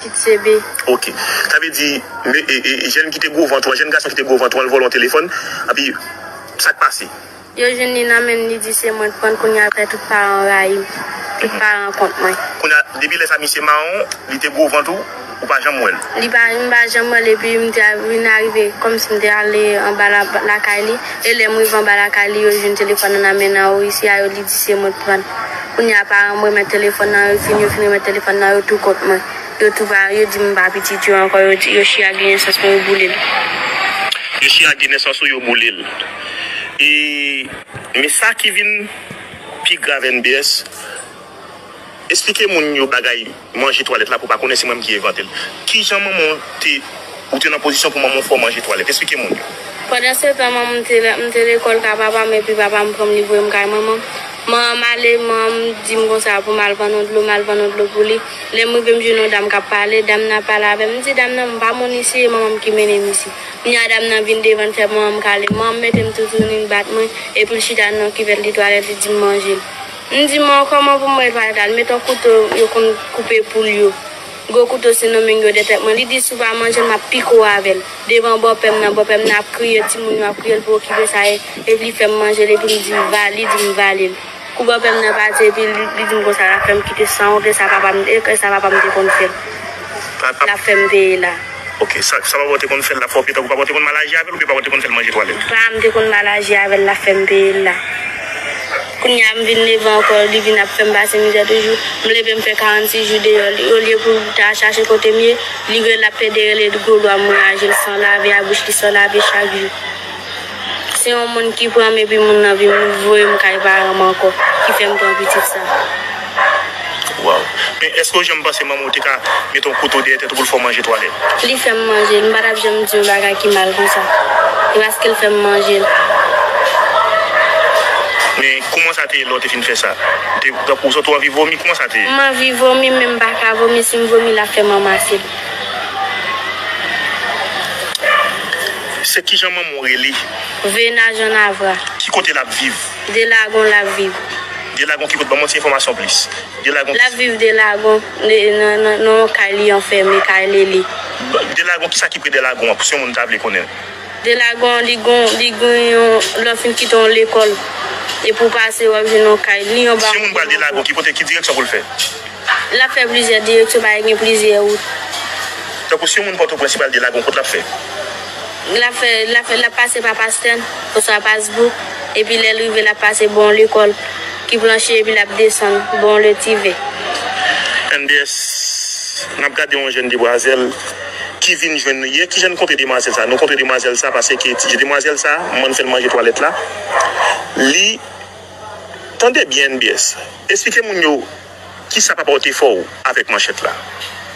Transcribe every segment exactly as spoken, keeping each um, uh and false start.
Pitit C B. Ok. Sa vle di, me- e- e- jèn ki te gwo vant ou an, jèn gason ki te gwo vant ou an, l vòlè yon telefòn, epi sa k pase? Yo jwenn li nan men l, li di se mwen k pran l, kounye a fè tout paran rayi m. Tout paran kont mwen. Kounye a, depi lè sa misye mawon, li te gwo vant ou, ou pa janm wè l? Li pa, m pa janm wè l, epi m te vin arive, kòmsi m te ale anba la- lakay li, e lè m rive anba lakay li, yo jwenn telefòn nan nan men nan, wi, se a yo li di se mwen k pran l. Kounye a, paran m remèt telefòn nan, yo fin, yo fin remèt telefòn nan, yo tou kont mwen. Yo tou pa, yo di m pa pitit yo ankò, yo, yo chire ak gen nesans mwen, yo boule l. Yo chire ak gen nesans ou, yo boule l. E, men sa ki vin pi grav, N B S, esplike moun yo bagay manje twalèt la pou pa konnen se mwen ki envante l. Kijan manman w te, ou te nan pozisyon pou manman w fè w manje twalèt? Esplike moun yo. Pandan se tan, manman m te, m te lekòl ka papa m, epi papa m pran m, li voye m kay manman m. Manman m ale, manman m di m konsa pou m al vann yon dlo, m al vann yon dlo pou li. Lè m rive, m jwenn yon dam k ap pale, dam nan ap pale avè m. M di dam nan, m pa moun isi, e manman m ki mennen m isi. Kounye a, dam nan vin devan, l fè manman m kale. Manman m mete m toutouni, l bat mwen, epi l chita nan kivèt li twalèt, li di m manje l. M di, "Mwen, kòman pou m manje twalèt la?" L mete yon kouto yo konn koupe poul yo. Gwo kouto Sendomeng yo dèyè tèt mwen. Li di, "Si w pa manje l, m ap pike w avè l." Devan bòpè m nan, bòpè m nan ap kriye, timoun yo ap kriye l pou okipe sa, e, epi li fè m manje l, epi m di, "Va," li di m vale l. Kou bòpè m nan pati, epi li, li di m konsa, l ap fè m kite sanwont, e sa papa m, e sa papa m te konn fè l. L ap fè m peye la. Ok, sa, sa papa w te konn fè l, l ap fè w peye, tankou papa w te konn mal aji avè l, oubyen papa w te konn fè l manje twalèt? Papa m te konn mal aji avè l, l ap fè m peye l la. Kounye a, m vin leve ankò, li vin ap fè m pase mizè toujou. M leve, m fè karannsis jou deyò. Li, olye pou l ta chache kote m ye, li rele, l ap plede rele, gwo lwa m raje l san lave, a bouch li san lave chak jou. Se yon moun ki pran m epi moun nan vin voye m kay paran m ankò, ki fè m pran pitit sa. Waw. Men èske w janm panse manman w te ka mete yon kouto dèyè tèt ou pou l fè w manje twalèt? Li fè m manje l, m pa t ap janm di yon bagay ki mal konsa. E paske l fè m manje l. Men kòman sa te ye lè w te fin fè sa? Te, tankou w santi w anvi vomi, kòman sa te ye? M anvi vomi, men m pa ka vomi, si m vomi, l ap fè m anmase l. Se kijan manman w rele? Vena Jean Navra. Ki kote l ap viv? Delagon l ap viv. Delagon ki kote? Ban m yon ti enfòmasyon plis. Delagon. L ap viv Delagon, nan, nan, nan yon kay li anfème, kay Lele. Delagon, kisa ki pre Delagon an, pou si yon moun ta vle konnen? Delagon, li gon, li gen yon, lè w fin kite yon lekòl, epi w pase, w ap jwenn yon kay, li anba. Si yon moun pral Delagon, ki kote, ki direksyon pou l fè? L ap fè plizyè direksyon, paske gen plizyè wout. Tankou si yon moun Pòtoprens, li pral Delagon, kot l ap fè? L ap fè, l ap fè, l ap pase pa Pastè, oswa Pasbouk, epi lè l rive, l ap pase bò yon lekòl ki planche, epi l ap desann bò yon letivè. N B S, n ap gade yon jèn demwazèl ki vin jwenn nou yè. Kijan n kontre demwazèl sa? Nou kontre demwazèl sa paske ti demwazèl sa, manman fè l manje twalèt la. Li, tande byen, N B S. Esplike moun yo kisa papa w te fè w avèk manchèt la.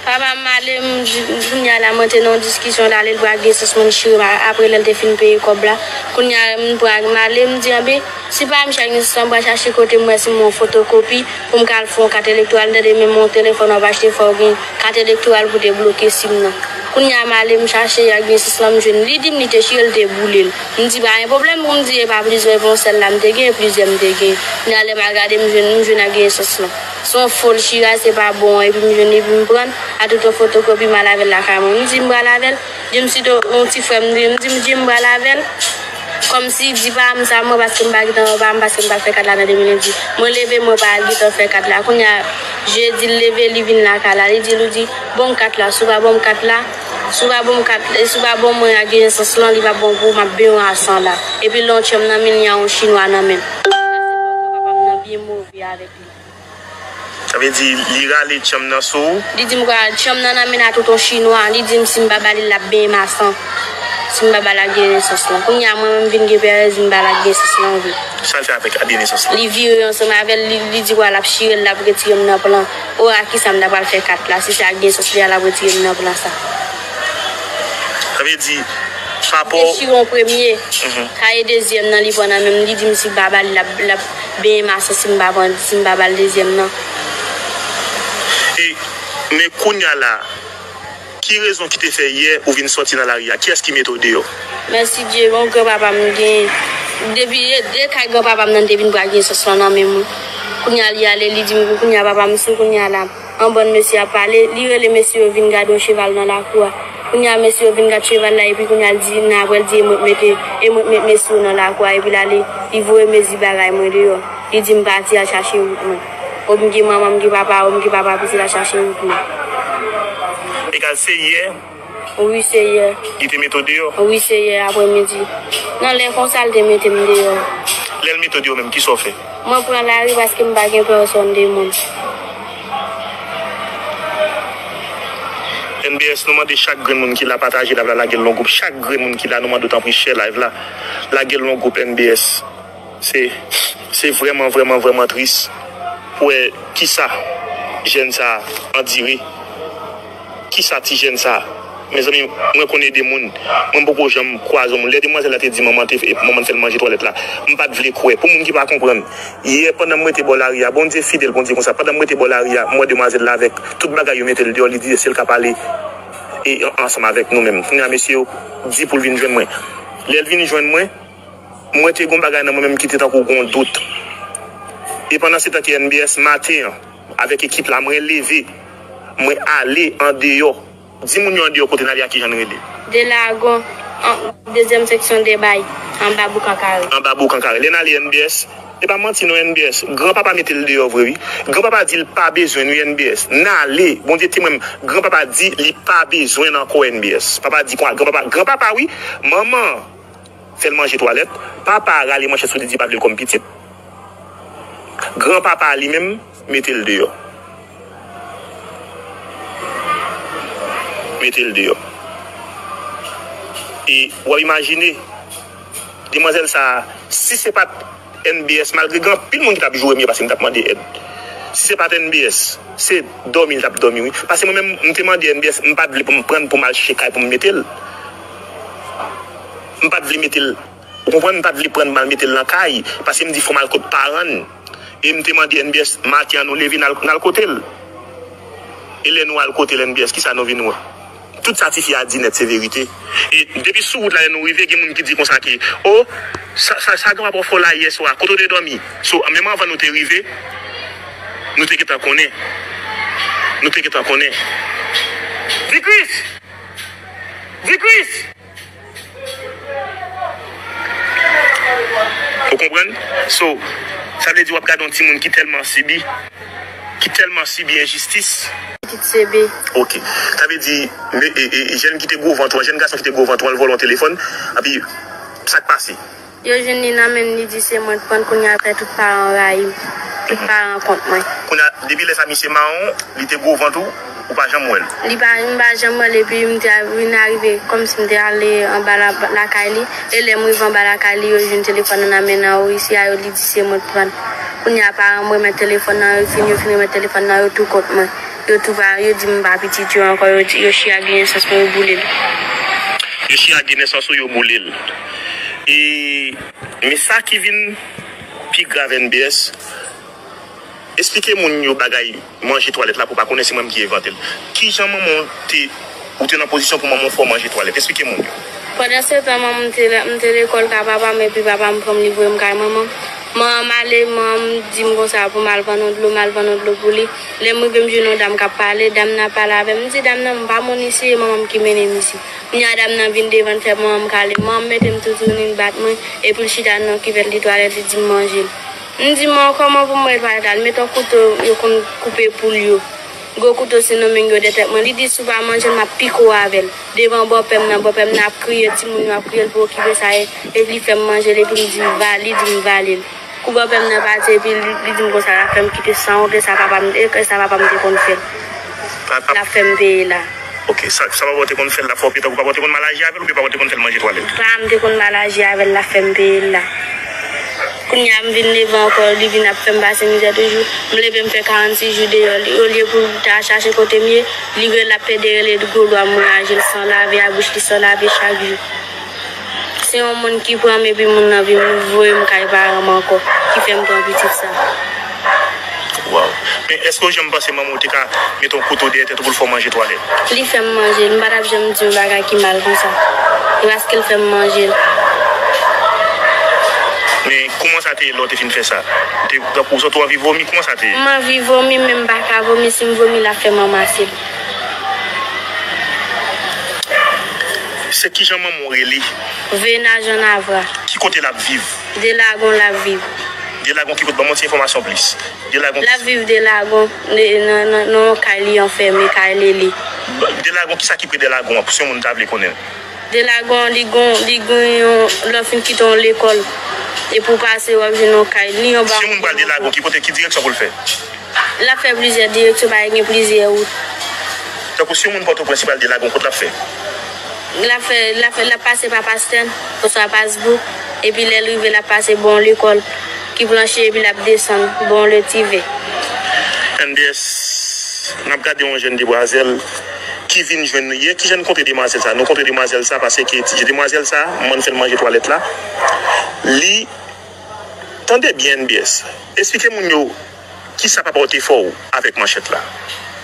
Papa m ale, m di, kounye a la, mwen te nan yon diskisyon, l ale, l pral gen sans mwen chire, apre lè l te fin peye kòb la. Kounye a, m pral, m ale, m di, anben, si pa m chak nesesè, m pral chache kote m wè si m yon fotokopi pou m ka al fè yon kat elektoral, tande menm yon telefòn w ap achte, fò w gen kat elektoral pou te bloke sim nan. Kounye a, m ale, m chache, ak gen sans lan, m jwenn. Li di m li te chire l, te boule l. M di, pa gen pwoblèm pou m di, e pa plizyè, e pa yon sèl la m te gen, e plizyè m te gen. Kounye a, lè m al gade, m jwenn, m jwenn ak gen sans lan. Se yon fo l chire a, se pa bon an, epi m jwenn, epi m pran, a tout yon fotokopi, m al avè l lakay mwen. M di, m pral avè l, di m sito yon ti frè m, di m, di m, di m pral avè l. Kòmsi di pa m sa mwen, paske m pa gentan wè pa m, paske m pa fè kat la nan de mil vennde. Mwen leve, mwen pa al gentan fè kat la. Kounye a, jedi l leve, li vin lakay la. Li di, li di, ban m kat la, si w pa ban m kat la, si w pa ban m kat, si w pa ban mwen ak gen sans lan, li p ap bon pou ou, m ap benyen w a san la. Epi lè yon tchanm nan men l, li a yon chinwa nan men l. Sa se fò granpapa m nan byen move avèk li. Sa vle di, li rale tchanm nan sou ou? Li di m kwa, tchanm nan nan men l a tout yon chinwa. Li di m si m pa ba li, l ap benyen m a san. Si m pa ba l ak gen nesans lan. Kounye a, mwen menm m vin gen pè, li di m ba l ak gen nesans lan vre. Sa l fè avèk ak gen nesans lan? Li vire ansanm avè l, li, li di kwa l ap chire l, l ap retire m nan plan. O, a kisa m ta pral fè kat la? Si se ak gen nesans li a, l ap retire m nan plan sa. Sa vle di, pa rapò. Li chire yon premye. Mhm. Sa e dezyèm nan li pran nan men m. Li di m si m pa ba li, l ap, l ap benyen m a san si m pa pran, si m pa ba l dezyèm nan. E, men kounye a la, ki rezon ki te fè yè ou vin sòti nan lari a? Kiyès ki mete w deyò? Mèsi Dye, bon, granpapa m gen, depi, de, de kay granpapa m nan te vin pran gen sans lan nan men mwen. Kounye a, li ale, li di m, kounye a, papa m sou, kounye a la. Yon bann mesye ap pale, li rele mesye yo vin gade yon cheval nan lakou a. Kounye a, mesye yo vin gade cheval la, epi kounye a, l di, nan apre, l di, e mwen k mete, e mwen k met mesye yo nan lakou a, epi l ale, li voye mezi bagay mwen deyò. Li di m pati al chache wout mwen. O m gen manman, m gen papa, o m gen papa pitit al chache wout mwen. Egal se yè. Wi, se yè. Li te mete w deyò? Wi, se yè aprèmidi. Nan lè konsa, l te mete m deyò. Lè l mete w deyò menm, kisa w fè? Mwen pran lari paske m pa gen pèsòn de moun. N B S, nou mande chak grenn moun ki la pataje live la, lage l nan gwoup. Chak grenn moun ki la, nou mande w tanpri share live la, lage l nan gwoup N B S. Se, se vrèman, vrèman, vrèman tris pou wè kisa jèn sa a andire. Kisa ti jèn sa a? Mezanmi, mwen konnen de moun. Mwen poko janm kwaze yon moun. Lè demwazèl la te di manman te, manman fè l manje twalèt la, m pa t vle kwè. Pou moun ki pa konprann, yè pandan m rete bò lari a, Bondye fidèl, Bondye konsa, pandan m rete bò lari a, m wè demwazèl la avèk tout bagay yo mete l deyò, li di se l k ap ale e, ansanm avèk nou menm. Kounye a mesye yo di pou l vin jwenn mwen. Lè l vin jwenn mwen, mwen te gon bagay nan mwen menm ki te tankou gon dout. E pandan se tan ke N B S maten an, avèk ekip la, mwen leve, mwen ale andeyò. Di moun yo andeyò kote n ale a kijan n rele. Delagon, an, dezyèm seksyon Debay, anba Boukan Kare. Anba Boukan Kare. Lè n ale N B S, e pa manti non N B S. Granpapa mete l deyò vre wi. Granpapa di l pa bezwen n wi N B S. N ale, Bondye temwen m. Granpapa di li pa bezwen n ankò N B S. Papa di konsa, granpapa, granpapa wi, manman fè l manje twalèt, papa a rale manchèt sou li di pa vle l kòm pitit. Granpapa a li menm mete l deyò. Mete l deyò. E w ap imajine, demwazèl sa a, si se pa t N B S, malgre gen anpil moun ki t ap joure m, yo pase m t ap mande èd. Si se pa t N B S, se dòmi l t ap dòmi wi. Paske mwen menm, m te mande N B S, m pa t vle pou m pran l pou m al chèche kay pou m mete l. M pa t vle mete l, ou konprann, m pa t vle pran l m al mete l nan kay, paske m di fò m al kot paran l. E m te mande N B S, maten an nou leve n al, n al kote l. E lè nou al kote l N B S, kisa nou vin wè? Tout sa tifi a di nèt se verite. E depi sou wout la lè nou rive, gen moun ki di konsa ke, o, sa, sa, sa granpapa w fè w la yè swa, kote w te dòmi? So, menm anvan nou te rive, nou te gentan konnen. Nou te gentan konnen. Di Kris! Di Kris! Ou konprann? So, sa vle di w ap gade yon timoun ki tèlman sibi, ki tèlman sibi enjistis. Pitit C B. Ok. Sa vle di, le, e, e, jèn ki te gwo vant ou an, jèn gason ki te gwo vant ou an, l vòlè yon telefòn, epi sa k pase? Yo jwenn li nan men l, li di se mwen k pran l, kounye a fè tout paran rayi m. Tout paran kont mwen. Kounye a, depi lè sa misye mawon, li te gwo vant ou, ou pa janm wè l. Li pa, m pa janm wè l, epi m te vin arive, kòmsi m te ale anba la, lakay li. E lè m rive anba lakay li, yo jwenn telefòn nan nan men nan, o, isi a, yo, li di se mwen k pran l. Kounye a, paran m remèt telefòn nan, yo fin, yo fin remèt telefòn nan, yo tou kont mwen. Yo tou pa, yo di m pa pitit yo ankò, yo, yo chire ak gen nesans mwen, yo boule l. Yo chire ak gen nesans ou, yo boule l. E, men sa ki vin pi grav N B S, eksplike moun yo bagay manje twalèt la pou pa konnen se mwen menm ki envante l. Kijan manman w te, ou te nan pozisyon pou manman w fè w manje twalèt? Eksplike moun yo. Pandan se tan, manman m te, m te lekòl ka papa m, epi papa m pran m, li voye m kay manman m. Manman m ale, manman m di m konsa pou m al vann yon dlo, m al vann yon dlo pou li. Lè m rive, m jwenn yon dam k ap pale, dam nan ap pale avè m. M di dam nan, m pa moun isi, e manman m ki mennen m isi. Kounye a, dam nan vin devan, l fè manman m kale. Manman m mete m toutouni, l bat mwen, epi l chita nan kivèt li twalèt, li di m manje l. M di, "Manman, kòman pou m manje twalèt la?" L mete yon kouto, yo konn koupe poul yo. Gwo kouto Sendomeng yo dèyè tèt mwen. Li di, "Si w pa manje l, m ap pike w avè l." Devan bòpè m nan, bòpè m nan ap kriye, timoun yo ap kriye, l pa okipe sa, e, epi li fè m manje l, epi m di, "Va," li di m vale l. Kou bòpè m nan pati, epi li, li di m konsa, l ap fè m kite san wont, e sa papa m, e sa papa m te konn fè l. L ap fè m peye la. Ok, sa, sa papa w te konn fè l, l ap fè w peye, tankou papa w te konn mal aji avè l, oubyen papa w te konn fè l manje twalèt? Papa m te konn mal aji avè l, l ap fè m peye l la. Kounye a, m vin leve ankò, li vin ap fè m pase mizè toujou. M leve, m fè karannsis jou deyò. Li, olye pou l ta chache kote m ye, li rele, l ap pede rele, gwo lwa m raje l san lave, a bouch li san lave chak jou. Se yon moun ki pran m epi moun nan vin voye m kay paran m ankò, ki fè m pran pitit sa. Waw. Men èske w janm panse manman w te ka mete yon kouto dèyè tèt ou pou l fè w manje twalèt? Li fè m manje l, m pa t ap janm di yon bagay ki mal konsa. E paske l fè m manje l. Men Kouman sa te ye lè w te fin fè sa? Te, tankou w santi w anvi vomi, kouman sa te ye? M anvi vomi, men m pa ka vomi. Si m vomi, l ap fè m anmase l. Se kijan manman w rele? Vena Jean Navra. Ki kote l ap viv? Delagon l ap viv. Delagon ki kote? Ban m yon ti enfòmasyon plis. Delagon. L ap viv Delagon, nan, nan, nan yon kay li anfème, kay Lele. Delagon, kisa ki pre Delagon an, pou si yon moun ta vle konnen? Delagon, li gon, li gen yon, lè w fin kite yon lekòl, epi w pase, w ap jwenn yon kay, li anba. Si yon moun pral Delagon, ki kote, ki direksyon pou l fè? L ap fè plizyè direksyon, paske gen plizyè wout. Tankou si yon moun Pòtoprens, li pral Delagon, kot l ap fè? L ap fè, l ap fè, l ap pase pa Pastè, oswa Pasbouk, epi lè l rive, l ap pase bò yon lekòl ki planche, epi l ap desann bò yon letivè. N B S, n ap gade yon jèn demwazèl ki vin jwenn nou yè. Kijan n kontre demwazèl sa? Nou kontre demwazèl sa paske ti demwazèl sa, m ann fè l manje twalèt la. Li, tande byen, N B S. Eksplike moun yo kisa papa w te fè w avèk manchèt la.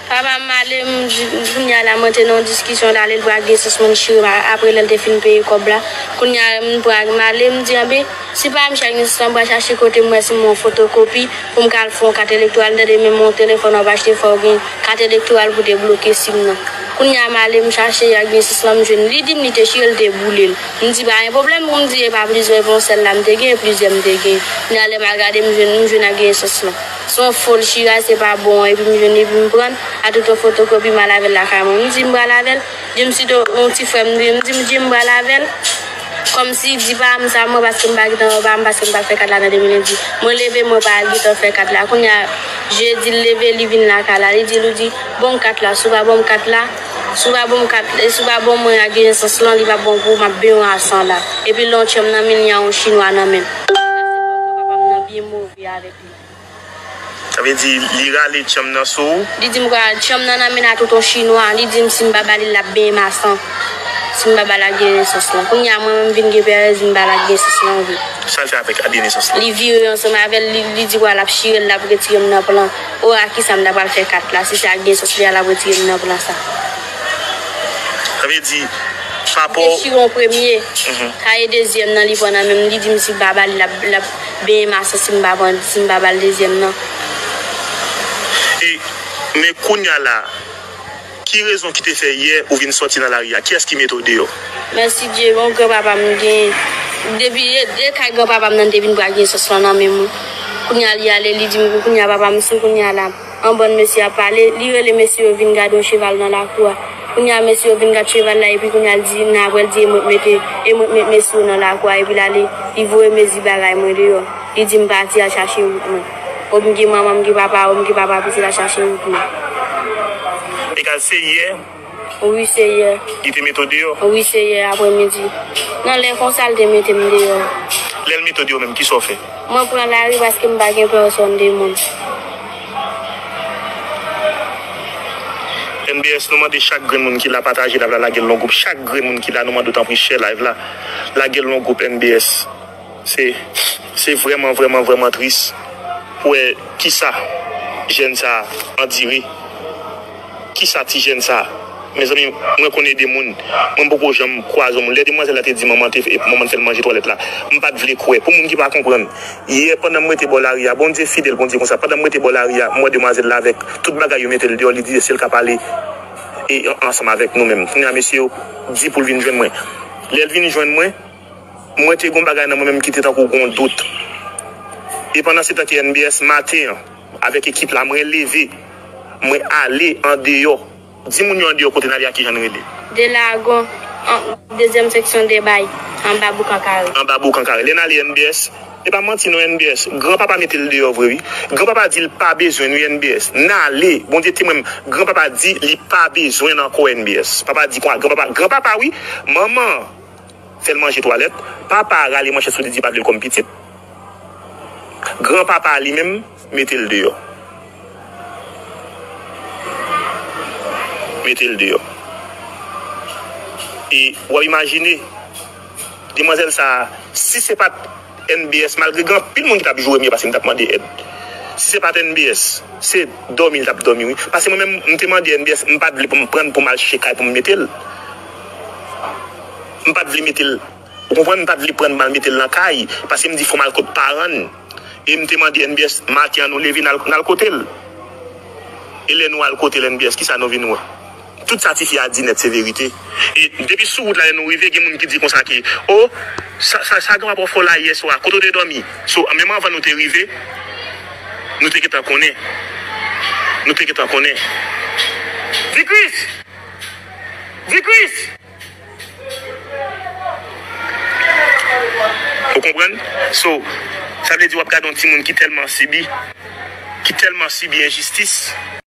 Papa m ale, m di, kounye a la, mwen te nan yon diskisyon, l ale, l pral gen sans mwen chire, apre lè l te fin peye kòb la. Kounye a, m pral, m ale, m di, anben, si pa m chak gen sans lan, m pral chache kote m wè si m yon fotokopi, pou m ka al fè yon kat elektoral, m tande menm yon telefòn w ap achte, fò w gen kat elektoral pou debloke sim nan. Kounye a, m ale, m chache, ak gen sans lan, m jwenn. Li di m li te chire l, te boule l. M di, pa gen pwoblèm, pou m di, e pa plizyè, e pa yon sèl la m te gen, e plizyè m te gen. Kounye a, lè m al gade, m jwenn, m jwenn ak gen sans lan. Se yon fo l chire, se pa bon an, epi m jwenn, epi m pran, a tout yon fotokopi, m al avè l lakay mwen. M di, m pral avè l, di m si yon ti frè m, m di, m di, m pral avè l. Kòmsi di pa m sa mwen, paske m pa gentan wè pa m, paske m pa fè kat la nan de mil vennde. Mwen leve, mwen pa gentan fè kat la. Kounye a, jedi l leve, li vin lakay la. Li di, li di, ban m kat la, si w pa ban m kat la, si w pa ban m kat, si w pa ban mwen ak gen sans lan, li p ap bon pou ou, m ap benyen w a san la. Epi l yon tchanm nan men l, li a yon chinwa nan men l. Papa m nan byen move avèk li. Sa vle di, li rale tchanm nan sou ou? Li di m, "Kwa, tchanm nan nan men a tout yon chinwa." Li di m, "Si m pa ba li, l ap benyen m a san. Si m pa ba l ak gen sans lan." Kounye a, mwen menm, m vin gen pè, di m ba l ak gen sans lan vre. Sa l fè avèk ak gen sans lan? Li vire ansanm avè l, li, li di, "Kwa, l ap chire l, l ap retire m nan plan. O, a kisa m ta pral fè kat la? Si se ak gen sans li a, l ap retire m nan plan sa." Sa vle di, pa rapò. Li chire yon premye. Mhm. Sa e dezyèm nan li pran nan men m. Li di m si m pa ba li, l ap, l ap benyen m a san si m pa pran, si m pa ba l dezyèm nan. E, men kounye a la, ki rezon ki te fè yè ou vin sòti nan lari a? Kiyès ki mete w deyò? Mèsi Dye, bon, granpapa m gen. Depi, e, e kay granpapa m nan te vin pran gen sans lan nan men m. Kounye a li ale, li di m, kounye a papa m sou, kounye a la. Yon bann mesye ap pale, li rele mesye yo vin gade yon cheval nan lakou a. Kounye a, mesye yo vin gade cheval la, epi kounye a, l di, nan apre l di, e mwen k mete, e mwen k met mesye yo nan lakou a, epi l ale, li voye mezi bagay mwen deyò. Li di m pati al chache wout mwen. O m gen manman, m gen papa, o m gen papa pitit al chache wout mwen. Egal se yè. Wi, se yè. Li te mete w deyò? Wi, se yè, aprèmidi. Nan lè konsa, l te mete m deyò. Lè l mete w deyò menm, kisa w fè? Mwen pran lari paske m pa gen pèsòn de moun. N B S, nou mande chak grenn moun ki la pataje live la, lage l nan gwoup. Chak grenn moun ki la, nou mande w tanpri share live la, lage l nan gwoup N B S. Se, se vrèman, vrèman, vrèman tris pou wè kisa jèn sa a andire. Kisa ti jèn sa a? Mezanmi, mwen konnen de moun, mwen poko janm kwaze yon moun. Lè demwazèl la te di manman te, manman fè l manje twalèt la, m pa t vle kwè. Pou moun ki pa konprann, yè pandan m rete bò lari a, Bondye fidèl, Bondye konsa, pandan m rete bò lari a, m wè demwazèl la avèk tout bagay yo mete l deyò, li di se l k ap ale e, ansanm avèk nou menm. Kounye a mesye yo di pou l vin jwenn mwen. Lè l vin jwenn mwen, mwen te gon bagay nan mwen menm ki te tankou gon dout. E pandan se tan ke N B S maten an, avèk ekip la, mwen leve, mwen ale andeyò. Di moun yo andeyò kote n ale a kijan n rele? Delagon, an, dezyèm seksyon Debay, anba Boukan Kare. Anba Boukan Kare. Lè n ale N B S, e pa manti non N B S. Granpapa mete l deyò vre wi. Granpapa di l pa bezwen n wi N B S. N ale, Bondye temwen m, granpapa di li pa bezwen n ankò N B S. Papa di konsa, granpapa, granpapa wi, manman fè l manje twalèt, papa a rale manchèt sou li di pa vle l kòm pitit. Granpapa a li menm mete l deyò. Mete l deyò. E w ap imajine, demwazèl sa a, si se pa t N B S, malgre gen anpil moun ki t ap joure m yo paske m t ap mande èd. Si se pa t N B S, se dòmi l t ap dòmi wi. Paske mwen menm, m te mande N B S, m pa t vle pou m pran l pou m al chèche kay pou m mete l. M pa t vle mete l Ou konprann, m pa t vle pran l, m al mete l nan kay, paske m di fò m al kot paran l. E m te mande N B S, maten an nou leve, n al, n al kote l. E lè nou al kote l, N B S, kisa nou vin wè? Tout sa tifi a di nèt se verite. E depi sou wout la, lè nou rive, gen moun ki di konsa ke, o, sa, sa, sa granpapa w fè w la yè swa, kote w te dòmi? So, menm anvan nou te rive, nou te gentan konnen. Nou te gentan konnen. Di Kris! Di Kris! Ou konprann? So, sa vle di w ap gade yon timoun ki tèlman sibi, ki tèlman sibi enjistis.